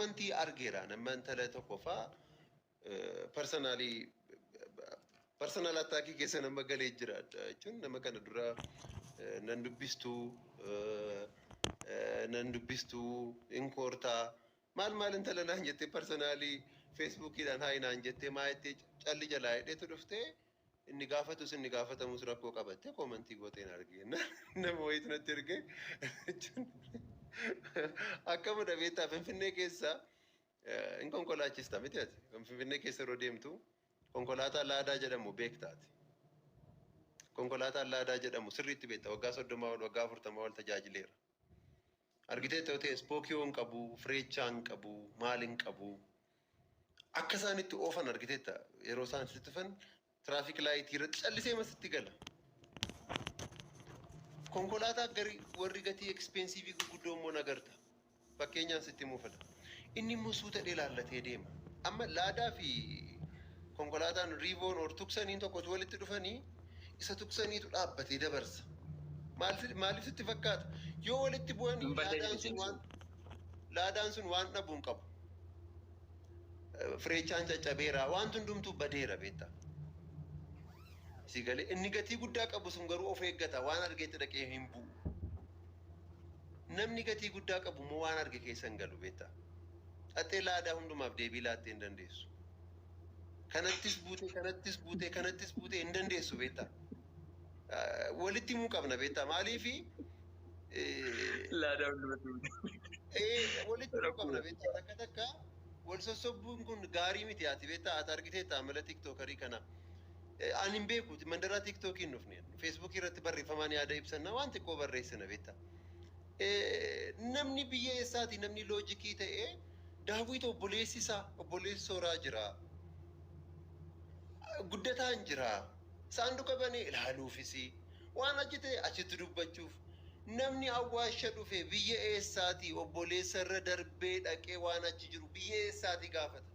Commentii argeera. Nama intala tokko faa personally personal attackii keessa nama galee jira jechuun, nama kana dura nan dubbistuu, nan dubbistuu inkoortaa maal maal intala naan jettee, personally Facebookiidhaan hi naan jettee, maa jettee calli jalaa hidheetu dhuftee, inni gaafatus inni gaafatamus rakkoo qabattee commentii gooteen argee, nama wayiitu natti ergee jechuun akkamudha beektaa? Finfinnee keessa hin konkolaachista miti ati? Finfinnee keessa yeroo deemtu konkolaataa Laadaa jedhamu beektaati. Konkolaataan Laadaa jedhamu sirriitti beekta. Waggaa 30 ol, waggaa 40 ol tajaajileera. Argitee ta'u ta'e spookiyoo hin qabu, fireechaa hin qabu, maal hin qabu. Akka isaan itti oofan argiteetta, yeroo isaan sitti dhufan traffic lightii irratti callisee masitti gala. Konkolaataa gari warri gatii expensive gurguddoo immoo nagarta. Fakkeenyaan sitti himuu fedha. Inni immoo suuta ilaallatee deema. Amma Laadaa fi konkolaataan Revoon or Tucsoniin tokkotu walitti dhufanii, isa Tucsoniitu dhaabbatee dabarsa. Maaliif sitti fakkaata? Yoo walitti bu'anii Hin badee. Laadaan sun waan dhabu hin qabu. Fireechaan caccabeera, waan hundumtuu badeera beektaa. Si galee? Inni gatii guddaa qabu sun garuu of eeggata, waan argeetti dhaqee hin bu'u. Namni gatii guddaa qabu immoo waan arge keessa hin galu beektaa. Dhaxxee Laadaa hundumaaf deebii laattee hin dandeessu. Kanattis buutee, kanattis buutee, kanattis buutee hin dandeessu beektaa. Walitti himuu qabna beektaa, maaliifi Laadaa hundumatti. Walitti himuu qabna beektaa. Takka takka wal sossobbuun kun gaarii miti. Ati beektaa, ati argiteetta amala TikTokerii kana. Ani hin beeku, mandaraa TikTokii hin dhufne. Facebookii irratti barreeffamaan yaada ibsannaa, waan xiqqoo barreessina beektaa. Namni biyya eessaati, namni logicii ta'ee Daawit obboleessi isaa, obboleessi Sooraa jira. Guddataan jira. Saanduqa banee ilaaluufis waan achi ta'e achitti dubbachuuf namni awwaasha dhufe biyya eessaati obboleessa irra darbee dhaqee waan achi jiru biyya eessaati gaafata?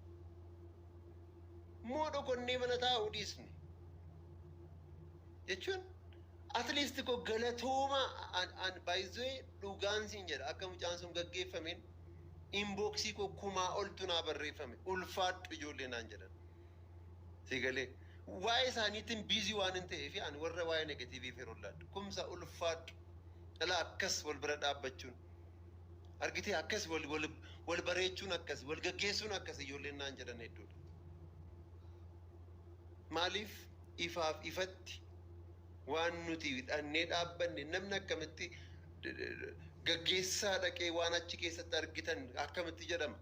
Moo dhokonnee mana taa'uu dhiisne? Jechuun at least ko galatooma an baay'ee dhugaan siin jedha, akka mucaan sun gaggeeffameen inboxii koo kumaa oltu naa barreeffame, ulfaadhu ijoollee naan jedhan. Si galee? Waa'ee isaaniitiin busy waan hin ta'eef ani warra waa'ee negativeiif yeroo laaddu kumsa ulfaadhu dhala akkas wal bira dhaabbachuun argitee, akkas wal wal wal bareechuun, akkas wal gaggeessuun, akkas ijoolleen naan jedhan hedduudha. Maaliif ifaaf ifatti waan nuti dhannee dhaabbanne namni akkamitti gaggeessaa dhaqee waan achi keessatti argitan akkamitti jedhama?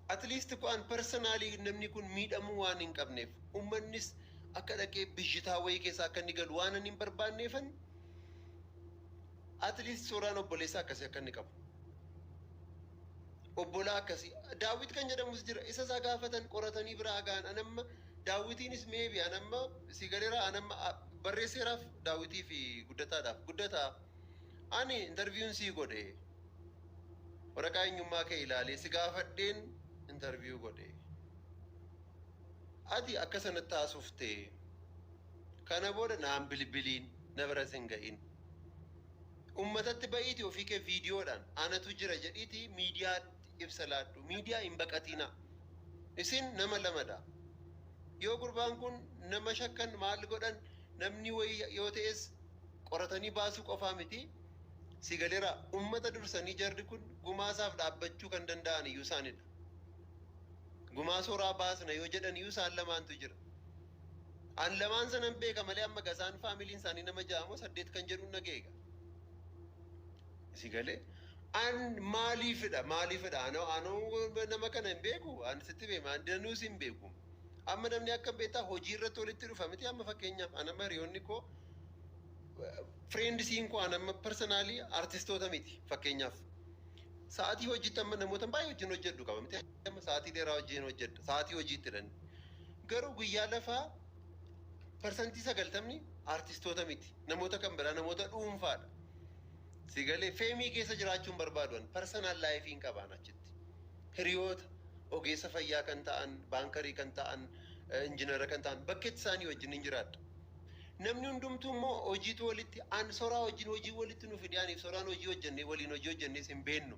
At least an personally namni kun miidhamuu waan hin qabneef, uummannis akka dhaqee bishitaa wayii keessa akka inni galu waan ani hin barbaanneefan, at least Sooraan obboleessa akkasii akka inni qabu. Obbolaa akkasii Daawit kan jedhamus jira, isa isaa gaafatan qoratanii biraa ga'an. Anamma Daawitiinis maybe anamma si galeera, anamma barreesseeraaf Daawitii fi Guddataadhaaf. Guddataa, ani interviewn sii godhe, waraqaa eenyummaa kee ilaalee si gaafadheen interview godhe. Ati akka sanatti haasofte, kana booda naan bilbiliin, na bira sin ga'in. Ummatatti ba'iiti, ofii kee viidiyoodhaan anatu jira jedhiiti miidiyaatti ibsa laadhu. Miidiyaa hin baqatina. Isin nama lamadha. Yoo gurbaan kun nama shakkan maal godhan, namni wayii yoo ta'es qoratanii baasuu qofaa miti. Si galeera? Ummata dursanii jarri kun gumaasaaf dhaabbachuu kan danda'an iyyuu isaanidha. Gumaa Sooraa baasna yoo jedhan iyyuu isaan lamaantu jira. An lamaan sanan beeka malee, amma gasaan familyn isaanii nama ja'amoo saddeet kan jedhuun nageega. Si galee? An maaliifidha, maaliifidha, anoo nama kana hin beeku, an sitti beema, an danuus hin beeku. Amma namni akka beektaa hojii irratti walitti dhufa miti? Amma fakkeenyaaf an amma hiriyoonni koo, friendsiin koo, an amma personally artistoota miti fakkeenyaaf. Sa'aatii hojiitti amma namoota baay'ee wajjin hojjedhu qaba miti? Amma sa'aatii dheeraa wajjin hojjedha sa'aatii hojiitti dhan. Garuu guyyaa lafaa 90% artistoota miti, namoota kan biraa, namoota dhuunfaadha. Si galee? Fameii keessa jiraachuun barbaaduan personal lifeiin qabaan achitti. Hiriyoota ogeessa fayyaa kan ta'an, bankerii kan ta'an, injinara kan ta'an bakkeetti isaanii wajjin hin jiraadha. Namni hundumtuu immoo hojiitu walitti, an Soraa wajjin hojii walitti nu fide, aniif Soraan hojii hojjennee waliin hojii hojjennees hin beennu.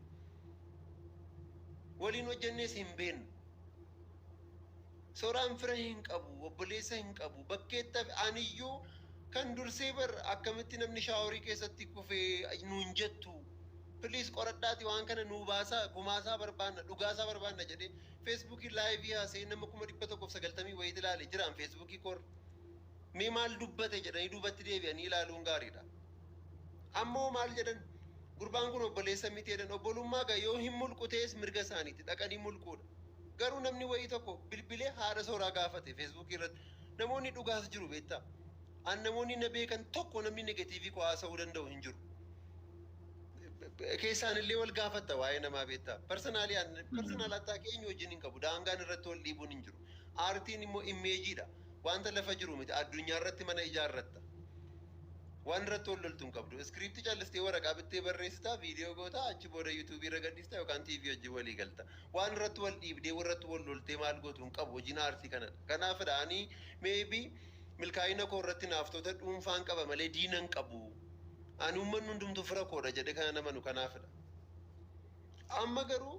Waliin hojjennees hin beeknu. Soraan fira hin qabu, obboleessa hin qabu. Bakkeetti aniyyuu kan dursee bar akkamitti namni shower keessatti kufee nuun jettu. Please qoradhaati waan kana nuu baasaa, gumaasaa barbaanna, dhugaasaa barbaanna jedhee Feesbuukii live haasee nama 190,000 wayiit ilaale jiraan Feesbuukii korra. Mee maal dubbate jedhanii duubatti deebi'anii ilaaluun gaariidha. Ammoo maal jedhan? Gurbaan kun obboleessa miti jedhan. Obbolummaa gaa yoo hin mulqu ta'es mirga isaaniiti, dhaqanii mulquudha. Garuu namni wayii tokko bilbilee haadha Sooraa gaafate Feesbuukii irratti. Namoonni dhugaas jiru, beektaa. An namoonni na beekan tokko namni negative koo haasa'uu danda'u hin jiru. Keessaan illee wal gaafatta waa'ee namaa, beektaa. Personally, personal attack eenyu wajjin hin qabu. Daangaan irratti wal dhiibuun hin jiru. Aartiin immoo image dha. Wanta lafa jiru miti. Addunyaa irratti mana ijaarratta. Waan irratti wal loltu hin qabdu. Script callistee waraqaa bittee barreessitaa, viidiyoo gootaa, achi booda yuutuubii irra gadhiistaa yookaan TV wajjin walii galta. Waan irratti wal dhiibdee, irratti wal loltee maal gootu hin qabu. Hojiin aartii kanadha. Kanaafidha ani maybe milkaa'ina koo irratti naaftota dhuunfaan qaba malee diina hin qabu. Ani uummanni hundumtuu fira koodha jedhe kana namanu kanaafidha. Amma garuu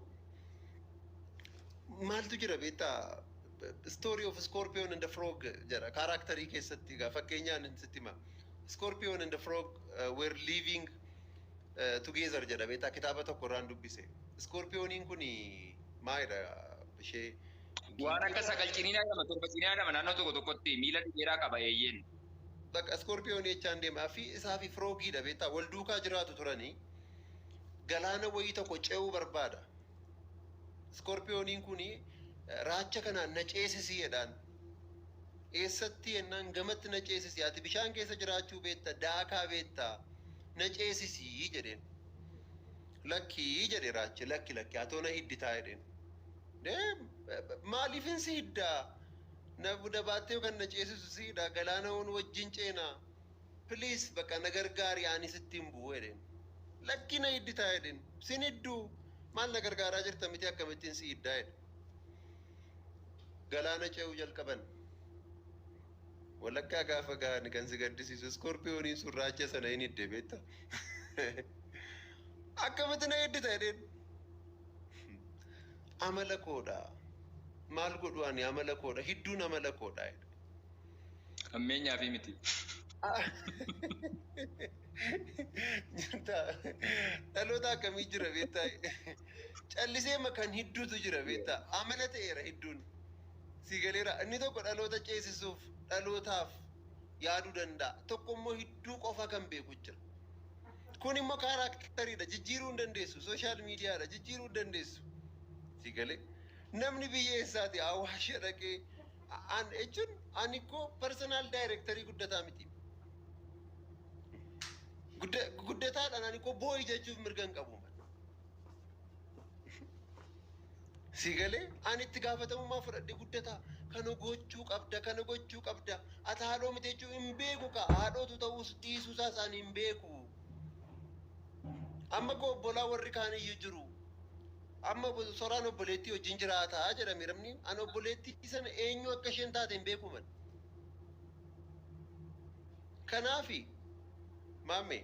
maaltu jira beektaa? Story of Scorpion and the Frog jedha character keessatti egaa fakkeenyaan sitti hima. Scorpion and the Frog were living together jedha, beektaa, kitaaba tokko irraan dubbise. Scorpioniin kun maalidha ishee? Waan akka sagal ciniinaa jedhama, torba ciniinaa jedhama, naannoo tokko tokkotti miila dheeraa qaba eeyyeen. Bakka Scorpion jechaan deema fi isaa fi Frogiidha, beektaa, wal duukaa jiraatu turanii galaana wayii tokko ce'uu barbaada. Scorpioniin kun raacha kanaan na ceesisii jedhaan. Eessatti jennaan, gamatti na ceesisi, ati bishaan keessa jiraachuu beekta, daakaa beekta, na ceesisii jedheen. Lakkii jedhe raachi, lakki lakki, atoo na hidditaa jedheen. Maaliifin si hiddaa? Na dabaattee kan na ceesisu siidha, galaana hoon wajjin ceenaa. Please bakka na gargaari, ani sitti hin bu'u jedheen. Lakki, na hidditaa jedheen. Sin hidduu, maal na gargaaraa jirta miti, akkamittiin si hiddaa jedhe. Galaana ce'uu jalqaban. Walakkaa gaafa ga'an kan si gaddisiisu Scorpioniin sun raacha sana hin hidde, beektaa. Akkamitti na hiddita jedheen. Amala koodha. Maal godhu, ani amala koodha. Hidduun amala koodha jedhe. Ammeenyaa fi miti. Jirta, dhaloota akkamii jira beektaa? Callisee kan hidduutu jira, beektaa? Amala ta'eera hidduun. Si galeera? Inni tokko dhaloota ceesisuuf dhalootaaf yaaduu danda'a. Tokko immoo hidduu qofa kan beeku jira. Kun immoo characteriidha. Jijjiiruu hin dandeessu. Social mediadha. Jijjiiruu hin dandeessu. Si galee? Namni biyya eessaati Awaasha dhaqee an jechuun ani koo personal director Guddataa miti. Guddataadhaan ani koo boo'i jechuuf mirga hin qabu. Si galee? Ani itti gaafatamummaa fudhadhe Guddataa kana gochuu qabda, kana gochuu qabda, ati haadhoo miti jechuu hin beeku ka haadhootu ta'uus dhiisuusaas ani hin beeku. Amma koo obbolaa warri kaan iyyuu jiru. Amma Soraan obboleettii wajjin jiraataa jedhame namni, ani obboleettii sana eenyu akka isheen taate hin beeku man. Kanaafi maamme,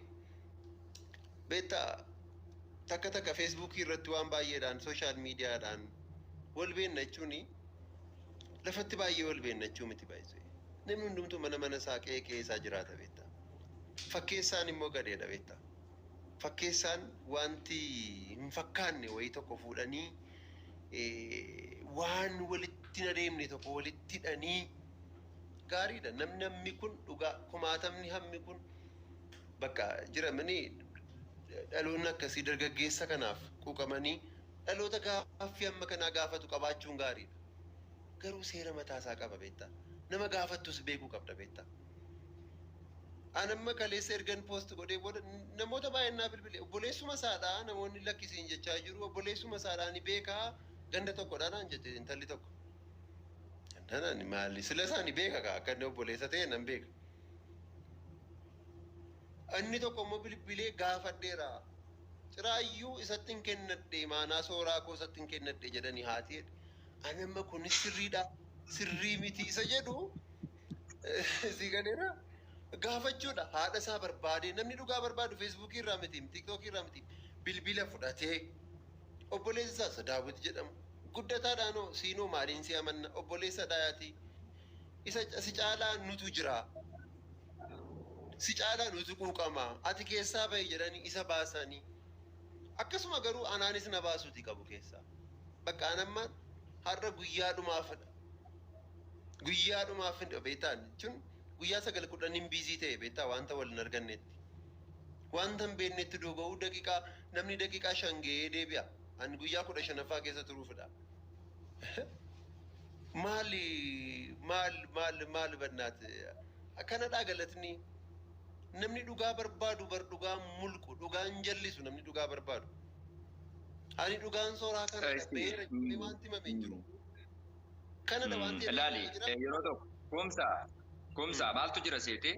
beektaa, takka takka Feesbuukii irratti waan baay'eedhaan social mediadhaan wal beenna jechuun lafatti baay'ee wal beenna jechuu miti baay'ee. Namni hundumtuu mana mana isaa, qe'ee qe'ee isaa jiraata, beektaa. Fakkeessaan immoo gadeedha, beektaa. Fakkeessaan wanti hin fakkaanne wayii tokko fuudhanii waan walitti hin adeemne tokko walitti hidhanii gaariidha. Namni hammi kun dhugaa kumaatamni hammi kun bakka jiramanii dhaloonni akkasii dargaggeessa kanaaf quuqamanii dhaloota gaaffii amma kanaa gaafatu qabaachuun gaariidha. Garuu seera mataasaa qaba, beektaa. Nama gaafattus beekuu qabda, beektaa. An amma kaleessa ergan post godhee booda namoota baay'een naa bilbile. Obboleessuma isaadhaa namoonni lakkisiin jechaa jiru. Obboleessuma isaadhaa ni beekaa, ganda tokkodha naan jette intalli tokko. Naan maali, sila isaanii beeka kaa, akka inni obboleessa ta'e nan beeka. Inni tokko immoo bilbilee gaafadheera. Ciraayyuu isatti hin kennadhe, maanaa Sooraa koo isatti hin kennadhe jedhanii haati jedhe. Ani amma kunis sirriidha, sirrii miti isa jedhu si galeera. Gaafachuudha, haadha isaa barbaade. Namni dhugaa barbaadu Feesbuukii irraa miti, Tiiktookii irraa miti, bilbila fudhatee Obboleessi isaas Daawit jedhamu. Guddataadhaanoo siinoo maaliin si amanna obboleessa dhaayatii. Isa si caalaa nutu jira. Si caalaa nutu quuqama. Ati keessaa bahi jedhanii isa baasanii. Akkasuma garuu anaanis na baasuuti qabu keessaa. Bakka anammaan har'a guyyaa dhumaafidha. Guyyaa dhumaafidha beektaa jechuun guyyaa 9 10 busy ta'e beektaa wanta wal hin argannetti. Wanta hin beeknetti doga'uu daqiiqaa namni daqiiqaa 5 ga'ee deebi'a. Ani guyyaa 15ffaa keessa turuufidha. Maali maal maal maal bannaat akkanadhaa galatni namni dhugaa barbaadu bar dhugaan mulqu dhugaan jallisu namni dhugaa barbaadu. Ani dhugaan sooraa kana beera jedhamee wanti himame hin jiru. Kanadha wanti Laali jedhamee jira. Yeroo tokko kumsa maaltu jira seete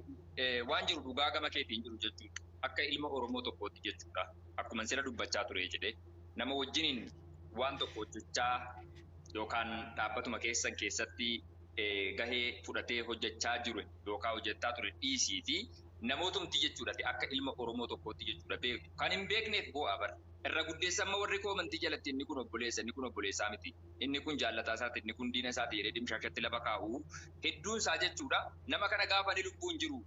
waan jiru dhugaa gama keetiin jiru jechuudha. Akka ilma Oromoo tokkootti jechuudha. Akkuma sila dubbachaa ture jedhee nama wajjiniin waan tokko hojjechaa yookaan dhaabbatuma keessan keessatti gahee fudhatee hojjechaa jiru yookaan hojjechaa ture dhiisiiti namootumti jechuudha akka ilma Oromoo tokkootti jechuudha beeku. Kan hin beekneef bu'aa bara. Irra guddeessa amma warri koomantii jalatti inni kun obboleessa inni kun obboleessaa miti inni kun jaallataa isaati inni kun diina isaati jedhee dimshaashatti lafa kaa'u hedduun isaa jechuudha nama kana gaafa inni lubbuun jiru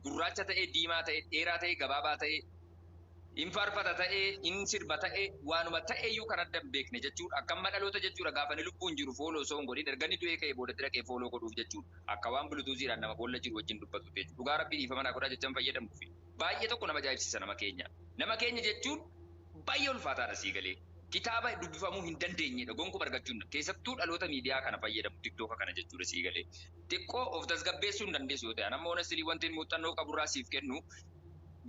gurraacha ta'ee diimaa ta'ee dheeraa ta'ee gabaabaa ta'ee hin faarfata ta'ee hin sirba ta'ee waanuma ta'eeyyuu kan adda hin beekne jechuudha. Akka amma dhaloota jechuudha gaafa inni lubbuun jiru follow osoo hin godhin erga inni du'ee ka'ee boodatti dhaqee follow godhuuf jechuudha. Akka waan Bluetoothiidhaan nama boolla jiru wajjin dubbatu jechuudha. Dhugaa rabbii dhiifama naa godhaa jechaan fayyadamuufi. Baay'ee tokko nama ajaa'ibsiisa nama keenya. Nama keenya jechuun baay'ee ulfaataadha sii galee. Kitaaba dubbifamuu hin dandeenyedha gonkumaa argachuun keessattuu dhaloota miidiyaa kana fayyadamu TikToka kana jechuudha sii galee. Xiqqoo of tasgabbeessuu hin dandeessu yoo ta'e amma honestly wanti muuxannoo qaburraa siif kennu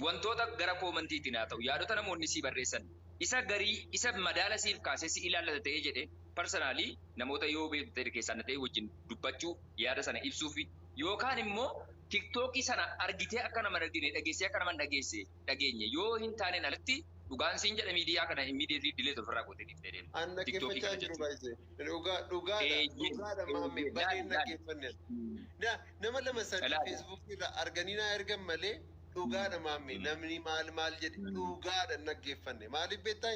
wantoota gara koomantiitiin haa ta'u yaadota namoonni sii barreessan isa garii isa madaala siif kaasee si ilaallata ta'ee jedhe personally namoota yoo beektu ta'e keessaan ta'e wajjin dubbachuu yaada sana ibsuufi yookaan immoo TikTokii sana argitee akka nama argine dhageessee akka nama dhageesse dhageenye yoo hin taaneen alatti dhugaan siin jedha miidiyaa kana immediately delete ofirraa gootee dhiiftee deemte. An TikTokii dhaggeeffachaa kana jiru jechuudha. baay'isee. Dhugaa dhugaadha dhugaadha maamme badeen dhaggeeffanne. Nama lama sadii Ilaali. Feesbuukii irra arganii naa ergan malee dhugaadha maamme namni maal maal jedhe dhugaadha hin dhaggeeffanne. Maaliif beektaa?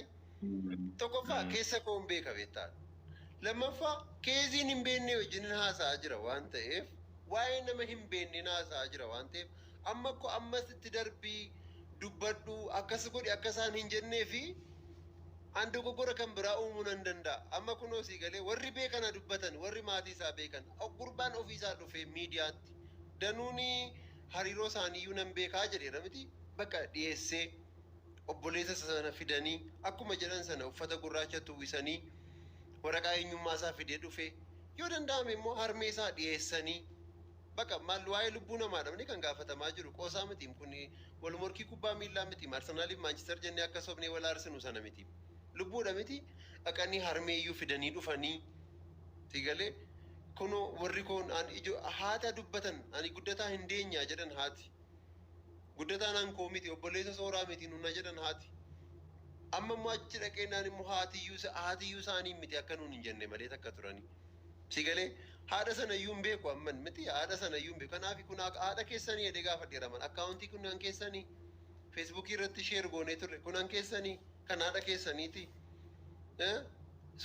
Tokkoffaa keessa koo hin beeka beektaa. Lammaffaa keeziin hin beekne wajjin haasa'aa jira waan ta'eef waa'ee nama hin beekne haasa'aa jira waan ta'eef amma ko ammas itti darbii dubbadhu akkas godhi akka isaan hin jennee fi an dogoggora kan biraa uumuu nan danda'a. Amma kunoo sii galee warri beekana dubbatan warri maatii isaa beekan gurbaan ofiisaa dhufee miidiyaatti danuuni hariiroo isaaniiyyuu nan beekaa jedheera miti bakka dhiyeessee obboleessa sana fidanii akkuma jedhan sana uffata gurraacha uwwisanii waraqaa eenyummaa isaa fidee dhufe yoo danda'ame immoo harmee isaa dhiyeessanii bakka maal waa'ee lubbuu namaa dhabni kan gaafatamaa jiru qoosaa miti kun wal morkii kubbaa miillaa miti Arsenaaliif Maanchister jennee akka sobnee wal aarsinu sana miti lubbuudha miti dhaqanii harmee iyyuu fidanii dhufanii tigalee kunoo warri koon an ijo haata dubbatan ani guddataa hin deenyaa jedhan haati guddataan an koo miti obboleessa sooraa miti nuna jedhan haati amma immoo achi dhaqeenaan immoo haatiyyuu isaanii miti akka nuun hin jenne malee takka turanii sigalee haadha sana iyyuu hin beeku amman miti haadha sana iyyuu hin beeku kanaaf kun haadha keessanii jedhee gaafadheera man akkaawuntii kunan keessanii Feesbuukii irratti share goonee turre kunan keessanii kan haadha keessaniiti.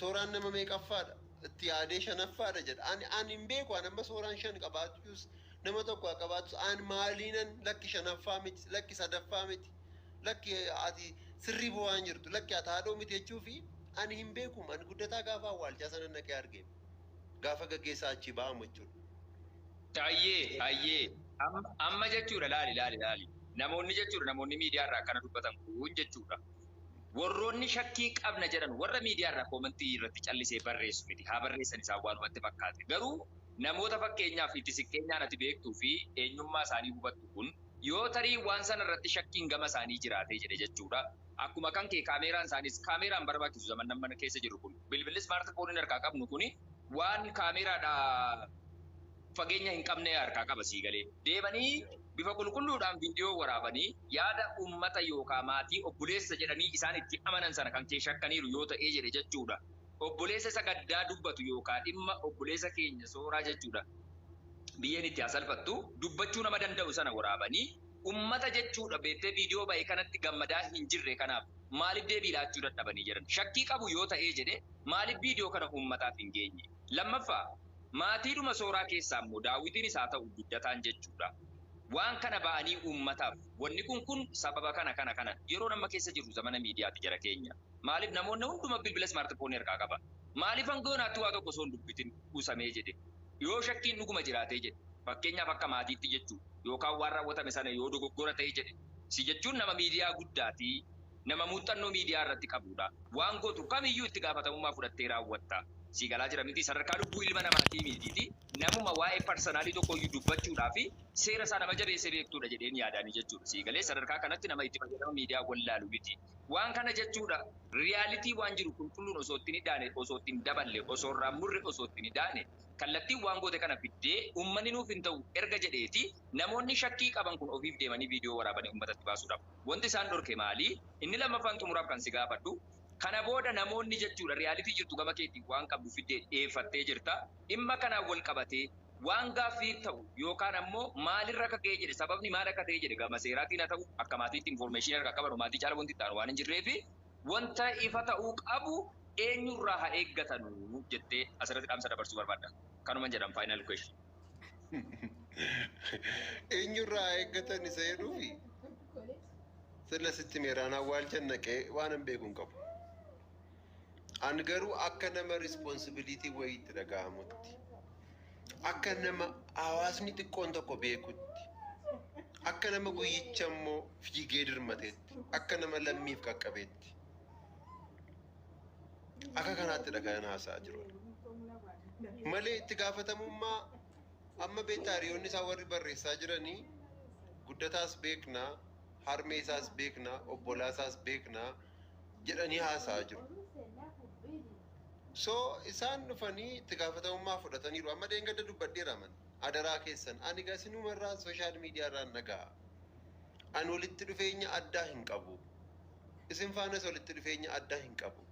Sooraan nama meeqaffaadha itti yaadee shanaffaadha jedha ani ani hin beeku an amma sooraan 5 qabaachuus nama tokko haa qabaatus an maaliinan lakki shanaffaa miti lakki sadaffaa miti lakki ati sirrii bu'aa hin jirtu lakki ati haadhoo miti jechuu fi ani hin beekum ani guddataa gaafa awwaalchaa sana naqee argee gaafa gaggeessaa achi ba'amu jechuudha. Ayyee ayyee amma jechuudha laali laali laali namoonni jechuudha namoonni miidiyaa irraa akkana dubbatan kun jechuudha. Warroonni shakkii qabna jedhan warra miidiyaa irraa koomantii irratti callisee barreessu miti haa barreessan isaan waanumatti fakkaate garuu namoota fakkeenyaaf itti siqqeenyaan ati beektuu fi eenyummaa isaanii hubattu kun yoo tarii waan sana irratti shakkiin gama isaanii jiraatee jedhe jechuudha. Akkuma kan kee kaameeraan isaanis kaameeraan barbaachisu zaman mana keessa jiru kun bilbilli smaartifooniin harkaa qabnu kuni waan kaameeraadha fageenya hin qabne harkaa qaba sii galee deemanii bifa qulqulluudhaan viidiyoo waraabanii yaada uummata yookaan maatii obboleessa jedhanii isaan itti amanan sana kan kee shakkaniiru yoo ta'ee jedhe jechuudha. Obboleessa isa gaddaa dubbatu yookaan dhimma obboleessa keenya sooraa jechuudha. Biyyeen itti haa salphattu dubbachuu nama danda'u sana waraabanii uummata jechuudha beektee viidiyoo ba'e kanatti gammadaa hin jirre kanaaf Maaliif deebii laachuu dadhabanii jiran? Shakkii qabu yoo ta'ee jedhe, maaliif viidiyoo kana uummataaf hin geenye? Lammaffaa, maatiidhuma Sooraa keessaa immoo Daawwitiin isaa ta'u Guddataan jechuudha. Waan kana ba'anii uummataaf wanni kun sababa kana kana kana, yeroo nama keessa jirru zamana miidiyaati jara keenya. Maaliif namoonni hunduma bilbila smartphone harkaa qaba? Maaliif hanga yoonaatti waa tokko osoo hin dubbitin kuusamee jedhe? Yoo shakkiin dhuguma jiraatee jedhe, fakkeenyaaf akka maatiitti jechuudha, yookaan waan raawwatame sana yoo dogoggora ta'e jedhe, si jechuun nama miidiyaa guddaati, nama muuxannoo miidiyaa irratti qabudha. Waan gootu kamiyyuu itti gaafatamummaa fudhattee raawwatta. Si galaa jira miti? Sadarkaa lubbuu ilma namaatii mitiiti. Namuma waa'ee personal tokkoyyuu dubbachuudhaa fi seera isaa nama jabeessee beektuudha jedheen yaadaanii jechuudha. Si galee, sadarkaa kanatti nama itti fayyadama miidiyaa wallaalu miti. Waan kana jechuudha, reality waan jiru qulqulluun osoo ittiin hidhaane, osoo ittiin daballe, osoo irraa murre, osoo ittiin hidhaane, kallattiin waan goote kana fiddee uummanni nuuf hin ta'u erga jedheeti, namoonni shakkii qaban kun ofiif deemanii viidiyoo waraabanii uummatatti baasuudhaaf. Wanti isaan dhorke maali? Inni lammaffaan xumuraaf kan si gaafadhu, kana booda namoonni jechuudha, reality jirtu gama keetiin waan qabdu fiddee dhiyeeffattee jirta. Dhimma kanaan wal qabatee waan gaaffii ta'u yookaan ammoo maalirra akka ga'ee jedhe, sababni maal akka ta'e jedhe, gama seeraatiin haa ta'u akka maatiitti information harkaa qaban, maatii caala wanti itti aanu waan hin jirreefi, wanta ifa ta'uu qabu eenyurraa haa eeggatanu jettee asirratti dhaamsa dabarsuu barbaadda? Kanuma jedham, final question. Eenyurraa haa eeggatan isa jedhuufi, sila sitti meeraan awwaalcha naqee waan hin beeku hin qabu. An garuu akka nama responsibility wayiitti dhaga'amutti, akka nama hawaasni xiqqoon tokko beekutti, akka nama guyyicha immoo fiigee dirmateetti, akka nama lammiif qaqqabeetti, akka kanaatti dhaga'an haasa'aa jiru. Malee itti gaafatamummaa amma beektaa, hiriyoonni isaa warri barreessaa jiranii Guddataas beeknaa, harmee isaas beeknaa, obbolaa isaas beeknaa jedhanii haasa'aa jiru. So isaan dhufanii itti gaafatamummaa fudhataniiru. Amma dheengadda dubbadheera man. Adaraa keessan ani gasinumarraa social media irraan dhaga'a. Ani walitti dhufeenya addaa hin qabu. Isin faanas walitti dhufeenya addaa hin qabu.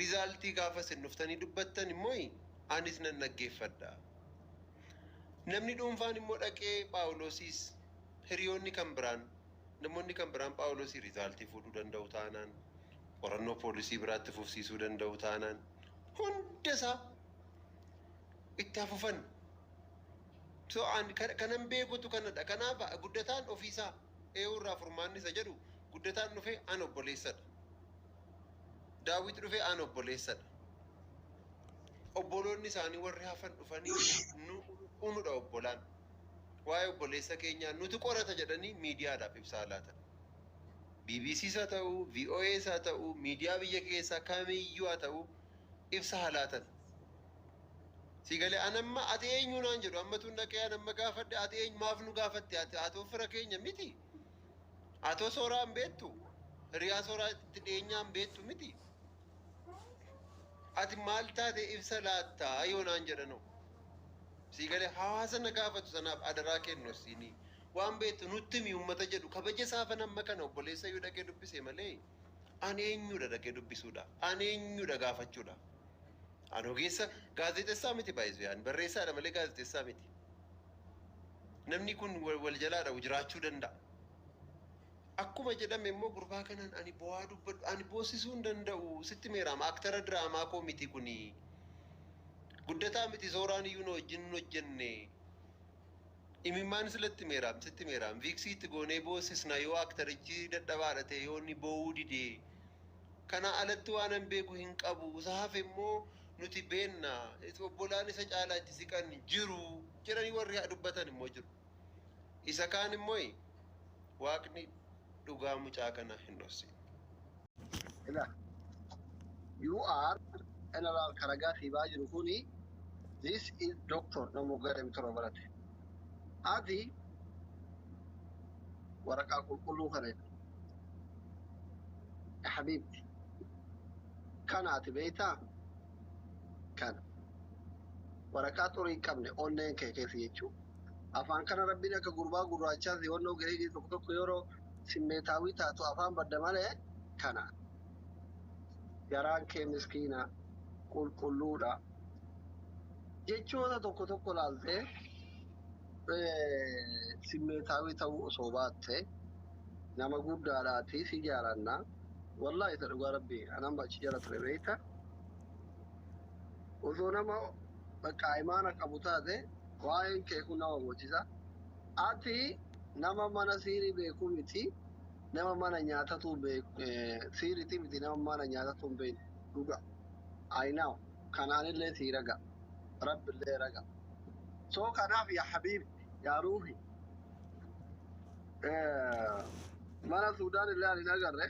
Result gaafa isin dhuftanii dubbattan immoo anis nan dhaggeeffadha. Namni dhuunfaan immoo dhaqee Phaawulosiis, hiriyoonni kan biraan, namoonni kan biraan Phaawulosii result fuudhuu danda'u taanaan, qorannoo poolisii biraatti fufsiisuu danda'u taanaan, hunda isaa itti hafufan. So an kanan beekutu kanadha. Kanaaf Guddataan ofiisaa eeyyurraa furmaanni isa jedhu, Guddataan dhufee an obboleessadha. Daawit dhufee an obboleessadha. Obboloonni isaanii warri hafan dhufanii nu unudha obbolaan. Waa'ee obboleessa keenyaa nuti qorata jedhanii miidiyaadhaaf ibsaa laatan. BBCs haa ta'u, VOAs haa ta'u, miidiyaa biyya keessaa kamiyyuu haa ta'u, ibsa haa laatan. Si galee, an amma ati eenyu naan jedhu, amma tun dhaqee an amma gaafadhe, ati eenyu, maaf nu gaafatte, ati atoo fira keenya miti. Atoo Sooraa hin beektu. Hiriyaa Sooraa itti dhiyeenyaa hin beektu miti. Ati maal taate ibsa laattaa yoo naan jedhanoo? Si galee, hawaasa na gaafatu sanaaf adaraa kennu siinii. Waan beektu nutti himi uummata jedhu kabaja saafan amma kana obboleessa yoo dhaqee dubbise malee, ani eenyudha dhaqee dubbisuudha? Ani eenyudha gaafachuudha? Ani ogeessa gaazexeessaa miti baay'isuu, ani barreessaadha malee gaazexeessaa miti. Namni kun wal jalaadha jiraachuu danda'a. Akkuma jedhame immoo gurbaa kanaan ani bo'aa dubbadhu, ani boossisuu hin danda'u, sitti meeraama, actor diraamaa koo miti kuni. Guddataa miti, Sooraan iyyuu na wajjin hin hojjenne. Imimmaan silatti meeraam, sitti meeraam, viiksii itti goonee boossisna yoo actorichi dadhabaadha ta'e, yoo inni boo'uu didee. Kana alatti waan an beeku hin qabu. Isa hafe immoo nuti beenna. Obbolaan isa caalaa itti siqan jiru jedhanii warri dubbatan immoo jiru. Isa kaan immoo Waaqni dhugaa mucaa kana hin dhossin. Ila, you are general karagaa siibaa jiru kuni, this is doctor nama waggaa 27 barate. Ati waraqaa qulqulluu kana jedha. Habiibti. Kana ati beektaa? Kana. Waraqaa xurii hin qabne onneen kee keessa jechuudha. Afaan kana Rabbiin akka gurbaa gurraachaa si honnoo gahee tokko tokko yeroo simmeetaawii taatu afaan badda malee kana. Garaan kee miskiina, qulqulluudha. Jechoota tokko tokko laaltee simmeetaawii ta'uu osoo baatte, nama guddaadhaati si jaalanna. Wallaahi isa dhugaa rabbii anaan achi jala ture beekta. Osoo nama bakka imaana qabu taate waa'een kee kun nama bochisa. Ati nama mana siirii beeku miti, nama mana nyaatatu beeku siiriiti miti, nama mana nyaatatu hin beekne dhuga. I know. Kanaanillee sii raga. Rabbillee raga. So kanaaf yaa habiibi yaa ruuhi. Mana Suudaan illee ani hin agarre.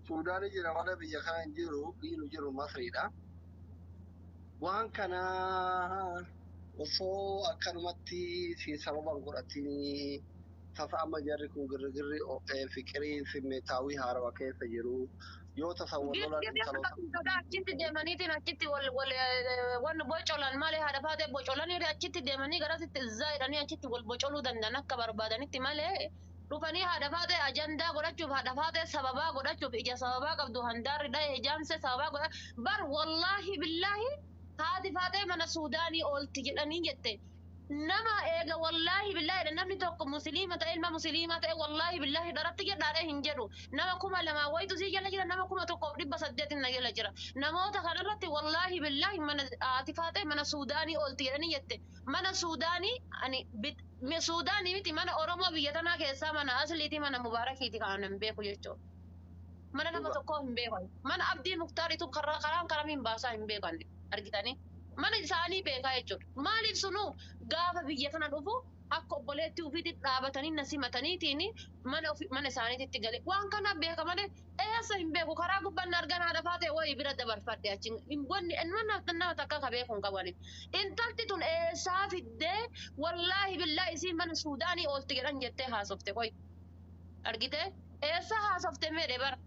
Suudaanii jira malee biyya kana hin jiru, biyyi nu jiru Masriidha. Waan kana osoo akkanumatti si sababan godhatinii tasa amma jarri kun girgirri fiqirii simmeetaawii haarawa keessa jiru. Yoo tasa wal lolan intaloota. Achitti deemaniitiin achitti wal wal wanni bocolan malee haadha faatee bocolanii achitti deemanii garasitti izzaa jedhanii achitti wal bocoluu danda'an akka barbaadanitti malee dhufanii haadha faatee ajandaa godhachuuf, haadha faatee sababaa godhachuuf, ija sababaa qabdu handaarri dha'e jaamsee sababaa godha bar. Wallaahi billaahi haati faatee mana Suudaanii oolti jedhanii jette nama eega. Wallaahi billaahi namni tokko musliima ta'e, ilma musliimaa ta'e, wallaahi billaahi dharatti jedhaadhe hin jedhu. Nama 2000 wayitu sii jala jira, nama 1800 na jala jira. Namoota kanarratti wallaahi billaahi mana haati faatee mana Suudaanii oolti jedhanii jette. Mana Suudaanii ani Suudaanii miti, mana Oromoo biyya tanaa keessaa mana asliiti, mana Mubaarakiiti kan hin beeku jechuudha. Mana nama tokkoo hin beekan. Mana Abdii Muktaaritu karaan karamiin baasaa hin beekan argitanii. Mana isaanii beekaa jechuudha. Maaliif sunuu gaafa biyya kana dhufu akka obboleettii ofiitti dhaabatanii na simataniitiin mana ofi mana isaaniitti gale. Waan kana beeka malee eessa hin beeku. Karaa gubbaan argan haadha faatee wayii bira dabarfadhe achi wanni mana nama takka ka beeku hin qabani. Intalti tun eessaa fiddee wallaahi billaahi isiin mana Suudaanii oolti jedhan jettee haasofte qoy. Argitee eessa haasofte meedhe bara.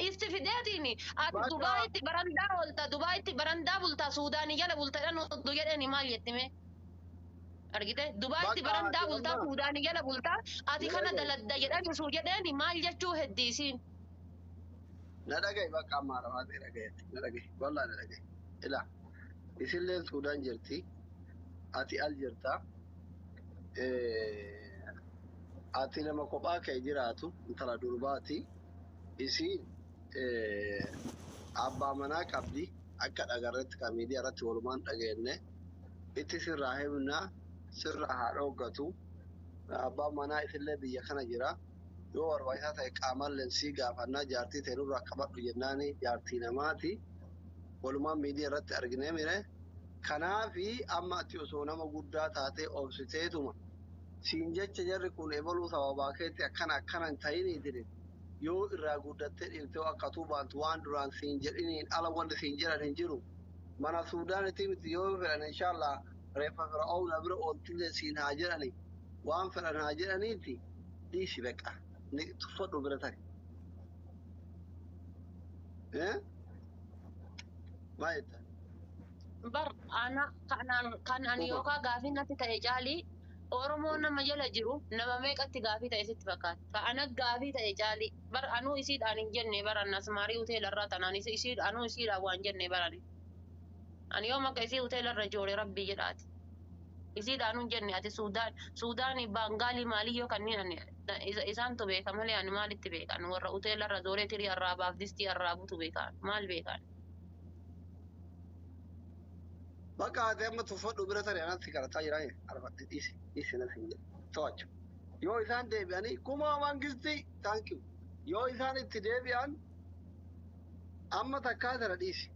Isti fideetiin ati Dubaayitti barandaa oolta, Dubaayitti barandaa bulta, Suudaanii jala bulta jedhan oduu jedhani maal jettime? Argite, Dubaayitti barandaa bulta, Suudaanii jala bulta, ati kana daladda jedhani suu jedheeni maal jechuu heddiisiin? Na dhaga'i bakka amma haadha faatee dhagayetti. Na dhaga'i. Wallaahi na dhaga'i. Ilaa isilleen Suudaan jirti. Ati al jirta. Ati nama kophaa kee jiraatu intala durbaati. Isiin abbaa manaa qabdi akka dhagarretti kan miidiyaa irratti walumaan dhageenye itti sirraa himna sirraa haa dhoggatu. Abbaan manaa isillee biyya kana jira. Yoo barbaachisaa ta'e qaamalleen sii gaafannaa jaartii ta'e nurraa qabadhu jennaani jaartii namaati. Walumaan miidiyaa irratti arginee mire. Kanaafi amma ati osoo nama guddaa taatee obsiteetuma siin jecha jarri kun ebaluu sababaa keetti akkana akkana hin ta'iniitiin yoo irraa guddattee dhiiftee akka tuubaantu waan duraan siin jedhiniin ala wanti siin jedhan hin jiru. Mana Suudaanitti miti, yoo fedhan inshallah reeffa Fir'aawna bira ooltillee siin haa jedhani, waan fedhan haa jedhaniiti dhiisi beqa ni tuffadhu bira tari. Maal jetta? Bar ana kanaan kan ani yookaan gaafii natti ta'e caalii Oromoo nama jala jiru nama meeqatti gaafii ta'e sitti fakkaata? Ka ana gaafii ta'e caalii bar anuu isiidhaan hin jenne baran asmaarii hoteelarraa tanaan isii anuu isiidhaan waan jenne barani. Ani yoom akka isii hoteelarra joore rabbii jedhaati. Isiidhaan hin jenne ati Suudaan Suudaanii Baangaalii maaliyyoo kanneen ani isaantu beeka malee ani maalitti beekan? Warra hoteelarra zooree tirii arraabaaf distii arraabutu beekan, maal beekan? Bakka ati amma tuffadhu bira tari anatti kadhataa jiran arfadhe dhiisi dhiisi na siin jedhe to'achu. Yoo isaan deebi'anii kumaa mangistii thank you. Yoo isaan itti deebi'an amma takkaa tana dhiisi.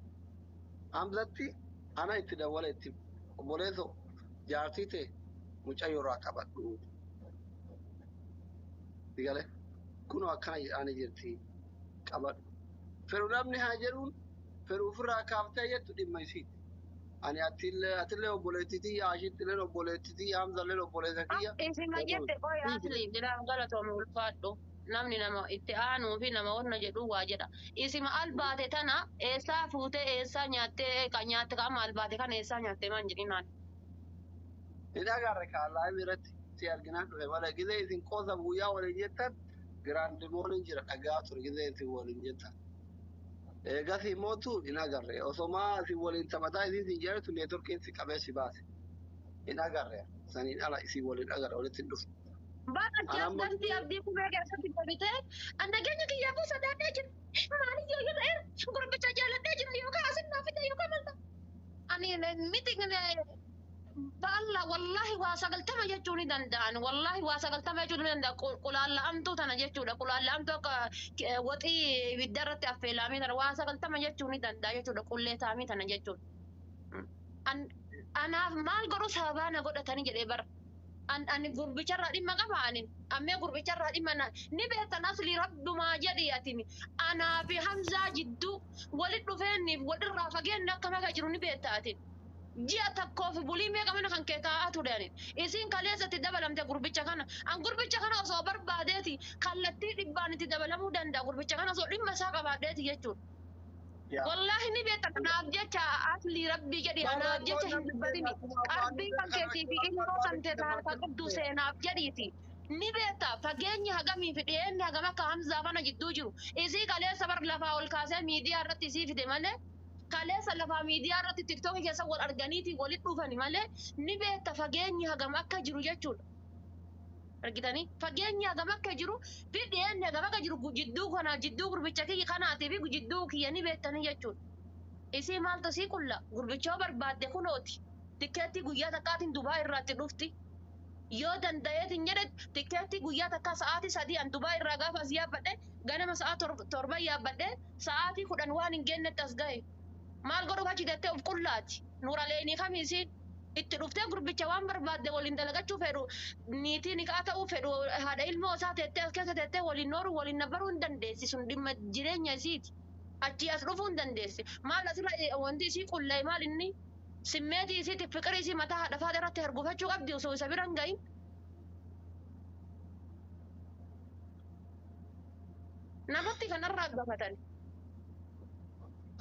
Hamzatti ana itti dawwala itti obboleesso jaartii ta'e mucayyoo irraa qabadhu. Digale kunoo akkana jedhaanii jirti qabadhu. Fedhu namni haa jedhuun fedhu ofirraa kaaftee jettu dhimma isiiti. Ani atillee obboleettii tiyya, Ashittillee obboleettii tiyya, Hamzallee obboleessa kiyya. Isima jette qoy asli jedhaan galatoome ulfaadhu. Namni nama itti aanuu fi nama wanna jedhu waa jedha. Isima albaate tana eessaa fuutee eessaa nyaattee kan nyaatte qaama albaate kana eessaa nyaattee maan jedhinaan? Ni dhagaarre kaallaa irratti si arginaan dhufe malee gizee isin qoosa guyyaa waliin jettan giraandimooliin jira dhagaa ture gizee isin waliin jettan. Eegas imootu hin agarre osomaa isin waliin taphataa isin sin jedhatu neetworkiin si qabee si baase. Hin agarre saniin ala isin waliin agarre walitti hin dhufu. Baala Anamma gastii abdii kumee keessatti deebitee an nageenya kiyyaafuu sodaadhee jira. Maaliif yoo yoo ta'e gurbicha jaaladhee jira yookaan asin naaf fide yookaan maal ta'a. Ani miti baala wallaahi waa 90 jechuu ni danda'an. Wallaahi waa 90 jechuu ni danda'a. Qulaalla'amtuu tana jechuudha. Qulaalla'amtuu akka waxii ibidda irratti affeelamee tana waa 90 jechuu ni danda'a jechuudha. Qullee taamii tana jechuudha. Anaaf maal godhu sababaa na godhatanii jedhee bara. Ani gurbicharraa dhimma qaba ani ammee gurbicharraa dhimma na ni beektan asli rabbumaa jedhi atini anaa fi Hamzaa jidduu walit dhufeenniif walirraa fageenni akka maka jiru ni beekta atin. Ji'a tokkoo fi bulii meeqa mana kan kee taa'aa ture ani. Isiin kaleessa itti dabalamte gurbicha kana. An gurbicha kana osoo barbaadeeti kallattii dhibbaan itti dabalamuu danda'a gurbicha kana osoo dhimma isaa qabaadheeti jechuudha. Wallaahi ni beekta kanaaf jecha asli rabbii jedhi anaaf jecha hin dubbatini. Qalbii kan keetii fi ilmoo kan ta'e harka qabdu seenaaf jedhiiti. Ni beekta fageenyi hagamii fi dhiyeenyi hagam akka Hamzaa fana jidduu jiru. Isii kaleessa bar lafaa ol kaasee miidiyaa irratti isii fide malee kaleessa lafaa miidiyaa irratti tiktookii keessa wal arganiiti walitti dhufani malee ni beekta fageenyi hagam akka jiru jechuudha. Argitanii fageenyi hagam akka jiru fi dhiyeenyi hagam akka jiru jidduu kana jidduu gurbicha kiyya kanaatii fi jidduu kiyya ni beektanii jechuudha. Isii maaltu sii qulla gurbicha yoo barbaadde kunooti tikkeettii guyyaa takkaatiin Dubaa irraatti dhufti. Yoo danda'eetiin jedhe tikkeettii guyyaa takkaa sa'aatii 3 an Dubaa irraa gaafa as yaabbadhe ganama sa'a 7 yaabbadhe sa'aatii 10 waan hin geennetti as gahe. Maal godhuuf achi deettee of qullaati. Nuuraleenii kamii isiin itti dhuftee gurbicha waan barbaadde waliin dalagachuu fedhu niitii niqaa ta'uu fedhu haadha ilmoo isaa teettee as keessa teettee waliin nooruu waliin nabbaruu hin dandeessi sun dhimma jireenya isiiti. Achii as dhufuu hin dandeessi. Maal asirra wanti isii qullaa'e maal inni simmeetii isiitiif fiqirii isii mataa haadha faadha irratti hargufachuu qabdi osoo isa bira hin gahin. Namatti kanarraa gafatan.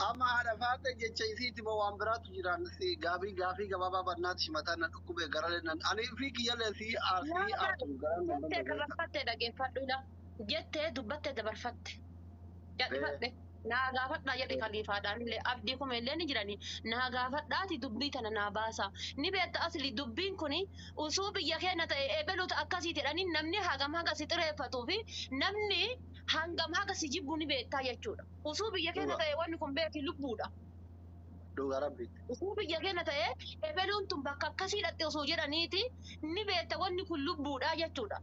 Amma haadha faate jecha isiiti moo waan biraatu jiraan si gaafii gabaabaa barnaati mataa na dhukkube gara nan ani fi kiyyalee si arsii aartu gara nan Jettee dabarfatte dhageeffadhuudha. Jettee dubbattee dabarfatte. Jedhifadhe. Naa gaafadhaa jedhe kaliifaadhaan illee abdii kuma illee ni jirani. Naa gaafadhaati dubbii tana naa baasa. Ni beekta asli dubbiin kuni usuu biyya keenya ta'e ebeluuta akkasii jedhanii namni hagam haga si xireeffatuu fi namni hangam haga si jibbu ni beektaa jechuudha. Usuu biyya keenya ta'e wanni kun beeki lubbuudha. Dhugaa rabbiitti. Usuu biyya keenya ta'e ebeluun tun bakka akkasii dhatte osoo jedhaniiti ni beekta wanni kun lubbuudha jechuudha.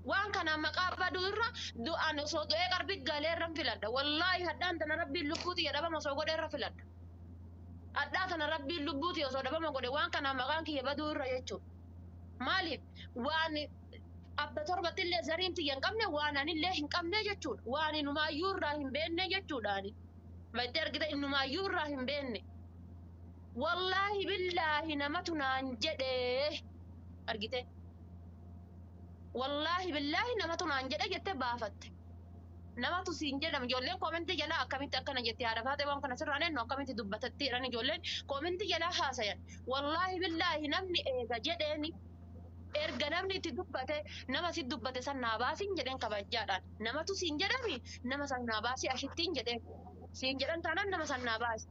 Waan kana maqaa baduu irra du'aan osoo du'ee qarbii galee irra filadha. Wallaahi hadhaan tana rabbiin lubbuuti jedhama osoo godhe irra filadha. Hadhaa tana rabbiin lubbuuti osoo dhabama godhe waan kana maqaan kiyya baduu irra jechuudha. Maaliif waan abba torbatti illee zariin tiyya hin qabne waan anillee hin qabne jechuudha. Waan inumaayyuu irraa hin beekne jechuudha. Battee argite inumaayyuu irraa hin beekne. Wallaahi billaahi namatu naan jedhee argite. Wallaahi billaahi namatu naan jedhe jettee baafatte. Namatu siin jedhama ijoolleen koomentii jalaa akkamitti akkana jetti haadha faatee waan kana sirraan eenyu akkamitti dubbatatti jedhan ijoolleen koomentii jalaa haasayan. Wallaahi billaahi namni eega jedheeni erga namni itti dubbate nama si dubbate san naa baasiin jedheen kabajaadhaan. Namatu siin jedhami nama san naa baasii ashittiin jedheen. Siin jedhan taanaan nama san naa baasi.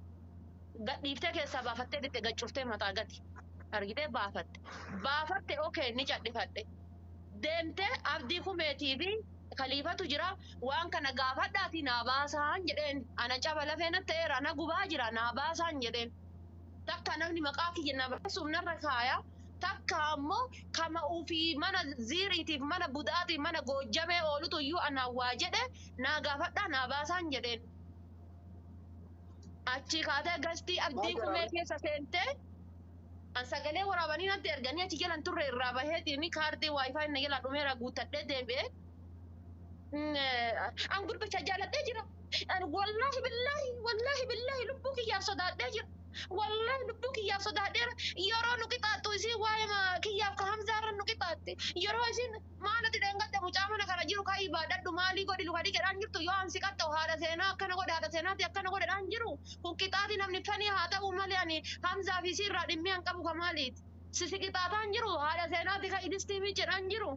Gadhiiftee keessaa baafattee ditte gaccuftee mataa gati. Argitee baafatte. Baafatte okee ni cadhifadhe. Deemtee abdii kumeetii fi kaliifatu jira waan kana gaafadhaati naa baasaan jedheen ana caba lafee na ta'eera na gubaa jira naa baasaan jedheen. Takka namni maqaa kiyya na baasuuf narra kaaya. Takka ammoo kama ofii mana ziiriitiif mana budaatiif mana goojjamee oolutu iyyuu anaan waa jedhe naa gaafadhaa naa baasaan jedheen. Achi kaatee gastii abdii kumee keessa seentee an sagalee waraabanii natti erganii achi jalan turre irraa baheetiin kaardii waayifaa inni jala dhumeera guuttadhee deebi'ee. An gurbicha jaaladhee jira. An wallaahi billaahi wallaahi billaahi lubbuu kiyyaaf sodaadhee jira. Wallaahi lubbuu kiyyaaf sodaadheera. Yeroo nu qixaaxxu isiin waa'ee kiyyaaf ka Hamzaarra nu qixaaxxe. Yeroo isiin maalati dheengadde mucaa mana kana jiru ka'ii baadhadhu maalii godhi luka dhiqedhaan jirtu yoo an si qaxxa'u haadha seenaa akkana godhe haadha seenaati akkana godhedhaan jiru. Kun qixaaxi namni fanii haa ta'u malee ani Hamzaa fi isiirraa dhimmi an qabu ka maaliiti. Sisi qixaaxaan jiru haadha seenaati ka idistii miicedhaan jiru.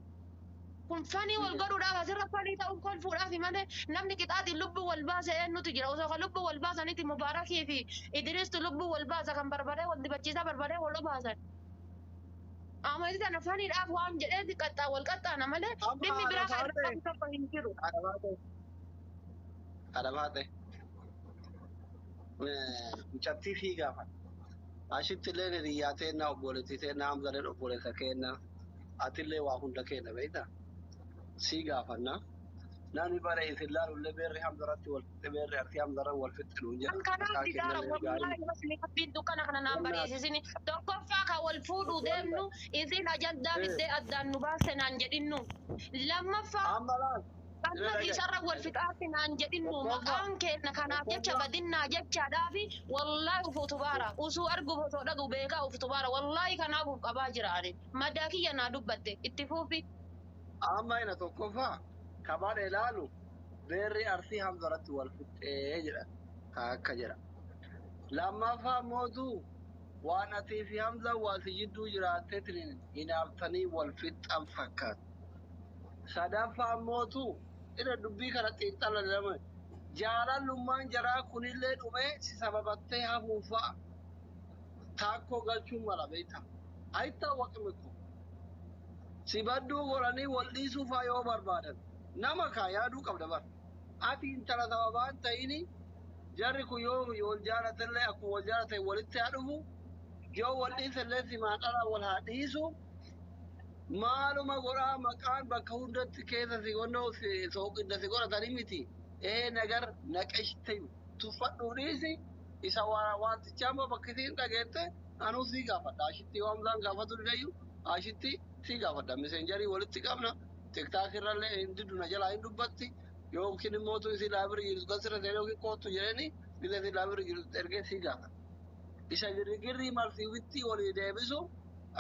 Kun fanii wal godhuudhaaf asirra fanii ta'uun kolfuudhaaf malee namni qixaatiin lubbuu wal baase eenyutu jira. Osoo kan lubbuu wal baasanitti Mubaarakii fi Idriistu lubbuu wal baasa kan barbaree wal dibachiisaa barbaree wal obaasan. Amantii tana faniidhaaf waan jedheeti qaxxaa wal qaxxaana malee Amma dhimmi biraa kan irra haadha qabu tokko hin jiru. Haadha baate. Mucattii fi gaafa. Ashitti illee hiriyyaa teenna obboleettii teenna Hamzaleen obboleessa keenna. Atillee waa hunda keenna beektaa? Si gaafanna. Namni bara isin laalullee beerri Hamzaratti wal fixxe beerri Arsii Hamzarra wal fixxe nuun jedha. Kan kanaaf Maqaa didaara keenyallee gaarii. wallahi masli rabbiin dukkana kana naan bariisisini. Tokkoffaa kan wal fuudhuu deemnu isin ajandaa fiddee addaan nu baaste naan jedhinnu. Lammaffaa Amma laal. amma isarra wal fixaatti naan jedhinnu maqaan keenna kanaaf jecha badinnaa jechaadhaafi wallaahi uf utubaara usuu arguuf osoo dhagu beekaa uf utubaara wallaahi kanaaf uf qabaa jira ani madaa kiyya naa dubbatte itti fuufi. Amma ina tokkoffaa kabaan ilaalu beerri Arsii Hamzaratti wal fixxee jedha. Akka jedha. Lammaffaa mootu waan atii fi Hamza waa si jidduu jiraatteetiin hinaaftanii wal fixxan fakkaata. Sadaffaa mootu ina dubbii kana xiinxala lama jaalalummaan jaraa kunillee dhumee si sababattee hafuufaa taakkoo galchuun mala beektaa. Ayittaa waqimikko. Si badduu godhanii wal dhiisuu faa yoo barbaadan nama kaa yaaduu qabda bara. Ati intala sababaan ta'ini jarri kun yoo wal jaalatellee akkuma wal jaalatan walitti haa dhufu yoo wal dhiisellee simaan dhala wal haa dhiisu maaluma godhaa maqaan bakka hundatti keessa si gonnoo sooqidda si godhatanii miti. Ee nagar naqeshte tuffadhuu dhiisi isa wantichaa immoo bakka isiin dhageette anuu sii gaafadha. Ashitti yoo Hamzaan gaafatu didayyuu ashitti sii gaafadha. Miseenjarii walitti qabna. Tiktaak irrallee hin diddu na jalaa hin dubbatti. Yookiin immoo isii laabirri jirtu gasirra seenee yookiin kootu jedhanii bisa isii laabirri jirtu ergee sii gaafadha. Isa girgirrii marsiifitti walii deebisu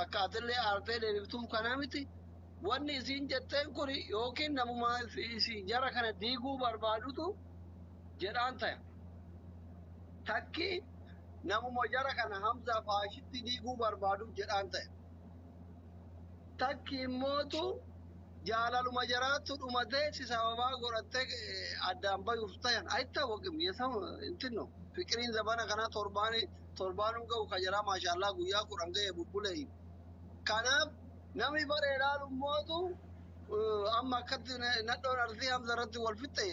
akka atillee aartee deebiftuuf kana miti. Wanni isiin jetteen kun yookiin namuma isii jara kana diiguu barbaadutu jedhaan ta'e. Takki namuma jara kana Hamzaa faashitti diiguu barbaaduuf jedhaan ta'e. Takki immootu jaalaluma jaraattu dhumatee si sababaa godhattee addaan bayuuf ta'an ayittaa waqim yesam intinno fiqiriin zabana kana torbaani torbaanuu ga'u ka jaraa maashaallaa guyyaa 10 ga'e bubbulee. Kanaaf namni bara ilaalu mootu amma akkatti nadhoon Arsii Hamza irratti wal fixxe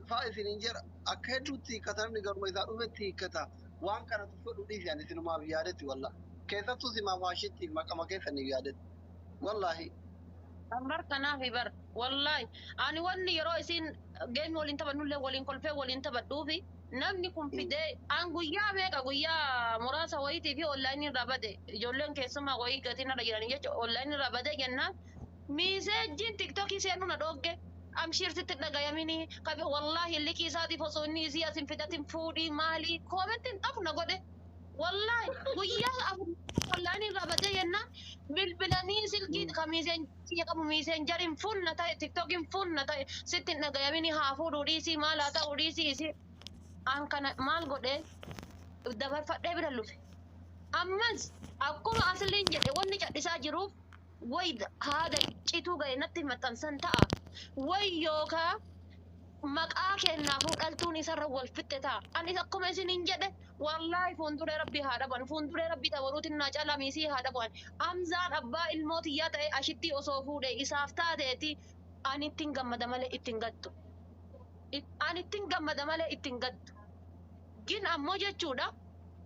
faa isin hin jedha. Akka hedduutti hiikkata namni garuma isaa dhufetti hiikkata. Waan kana tuffadhu dhiisi ani isinumaaf yaadetti wallaahi. Keessattuu simaaf haashitti maqama keessaniif yaadetti. Wallaahi. Bar kanaaf bar wallaahi ani wanni yeroo isin geemii waliin taphannullee waliin kolfee waliin taphadhuufi namni kun fidee an guyyaa meeqa guyyaa muraasa wayiitii fi onlaayinii irraa bade ijoolleen keessumaa wayii gatiin irra jiranii jecha onlaayinii irraa bade jennaan miiseejjiin tiktokii seenuu na dhoogge amshiirsitti dhagayaminii qabe wallaahi liqii isaatiif osoo inni isii asin fidatin fuudhii maalii koomentiin xafu na godhe wallaahi guyyaa 4 onlaayinii irraa bade jennaan bilbilanii silkii ka miiseenjii qabu miiseenjariin funna ta'e tiktokiin funna ta'e sitti hin dhagayaminii haa fuudhuu dhiisii maal haa ta'uu dhiisii isii an kana maal godhee dabarfadhee bira lufe. Ammas akkuma asliin jedhe wanni cadhisaa jiruuf way haada cituu ga'e natti maxxansan ta'a. Way yookaa maqaa kennaafuu dhaltuun isarra wal fixxe ta'a. Anis akkuma isiniin jedhe wallaahi fuulduree rabbii haa dhaban fuulduree rabbii tabaruutiin naa calamiisii haa dhaban. Hamzaan abbaa ilmoo tiyyaa ta'e ashitti osoo fuudhe isaaf taateeti ani ittiin gammada malee ittiin gaddu. Ani ittiin gammada malee ittiin gaddu. Gin ammoo jechuudha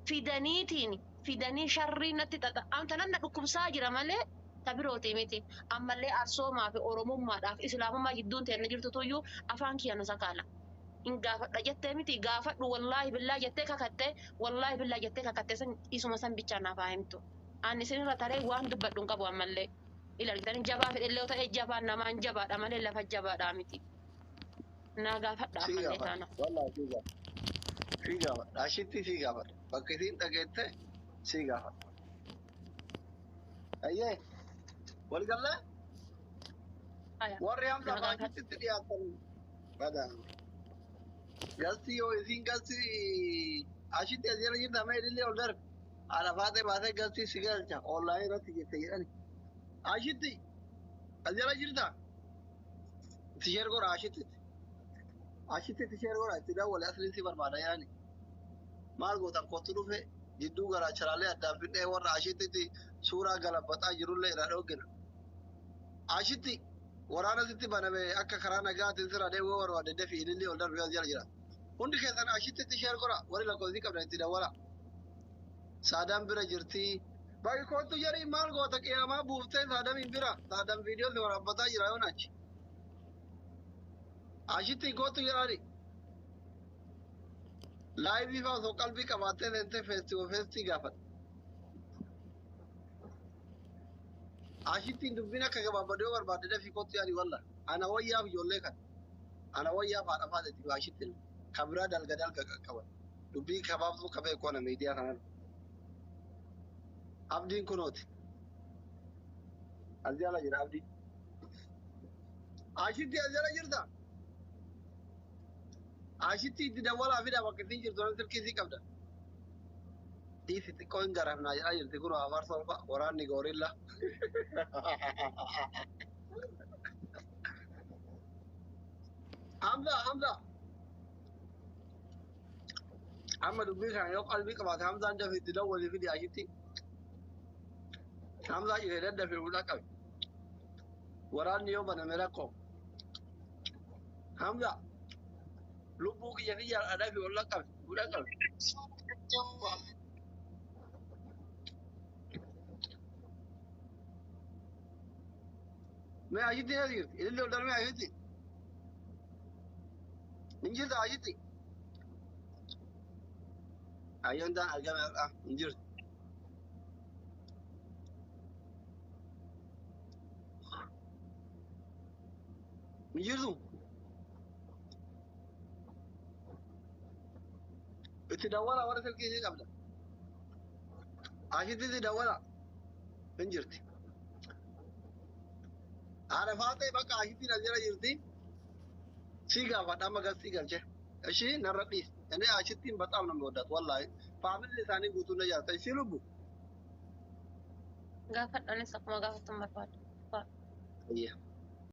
fidaniitiin fidanii sharrii natti xaxa. Amta na dhukkubsaa jira malee tabirooti miti. Ammallee arsoomaa fi oromummaadhaaf islaamummaa jidduun ta'e jirtu tuyyuu afaan kiyya na sakaala. Hin gaafadha jettee miti gaafadhu wallaahi billaa jettee kakattee wallaahi billaa jettee kakattee san isuma san bichaa naaf haa himtu. Ani isinirra taree waan dubbadhu hin qabu ammallee. Ilaaltanii jabaa fedhellee yoo ta'e jabaan namaan jabaadha malee lafa jabaadhaa miti. Naa gaafadha Si ammallee gaafadha. taana. Wallaahi si gaafadha. Si gaafadha. Ashitti si gaafadha. Bakka isiin dhageette si gaafadha. Ayyee. Waliigallee Aya. warri Hamza Naa gaafadha. faashitti dhiyaatan badaa. Galti yoo isiin galti ashitti as jala jirta mee ilillee ol darbe. Alafaatee baatee galti si galcha onlaayinii irratti jette jedhani. Ashitti as jala jirta. Itti sheer godha ashitti. Ashitti itti sheer godha itti daawwale asliin si barbaada jedhani. Maal gootan kottu dhufe Jidduu garaacharaalee addaan fidhee warra ashitti suuraa galabbaxaa jirullee irraa dhoogina. Ashitti waraana sitti baname akka karaa nagaatiin sirra deemuu barbaade dafii ilillee ol darbee as jala jira. Hundi keessan ashitti share godha warri lakkoofsi qabdan itti dawwala. Saadaan bira jirti. Bakki kootu jedhii maal goota qiyaamaa buuftee saadamiin bira saadaan viidiyoo si waraabbataa jira yoon achi. Ashitti kootu jedhani. Laayivii fa'aa osoo qalbii qabaattee seentee feestii gaafadha. Ashittiin dubbiin akka gabaabbaduu barbaadde dafii kootu yaadi walla. Ana wayyaaf ijoollee kana. Ana wayyaaf haadha faateeti ashittiin. Kan biraa dalga dalga qaqqaban. Dubbii kabaabsuu qabee koona miidiyaa kanarra. Abdiin kunooti. As jala jira abdiin. Ashitti as jala jirta. Ashitti itti dawwalaa fida bakka isin jirtu nan silkii sii qabda. Dhiisi xiqqoo hin garafnaa jedhaa jirti kunoo afarsoo fa'a waraanni goorilla. Hamza Hamza. Amma dubbii kana yoo qalbii qabaate Hamzaan dafii itti dawwalii fidi ashitti. Hamzaa jiree daddafee fuudhaa qabe. Waraanni yoo baname rakkoo. Hamza lubbuu kiyya kiyya dafii ol qabe fuudhaa qabe. Mee ashitti na jirti? Ilillee ol darbee ashitti. Hin jirta ashitti. Ayyoon ta'an argame har'a hin jirtu. Hin jirtu. Itti dawwala warra silkii ishee qabda. Ashitti itti dawwala. Hin jirti. Haadha faatee bakka ashittiin as jala jirti. Si gaafadha amma gasii galche. Ishii narra dhiis. Inni ashittiin baxaam nama waddaatu wallaahi. Faamilli isaanii guutuun na jaallata. Ishii lubbu. Gaafadhanis akkuma gaafattu hin barbaadu.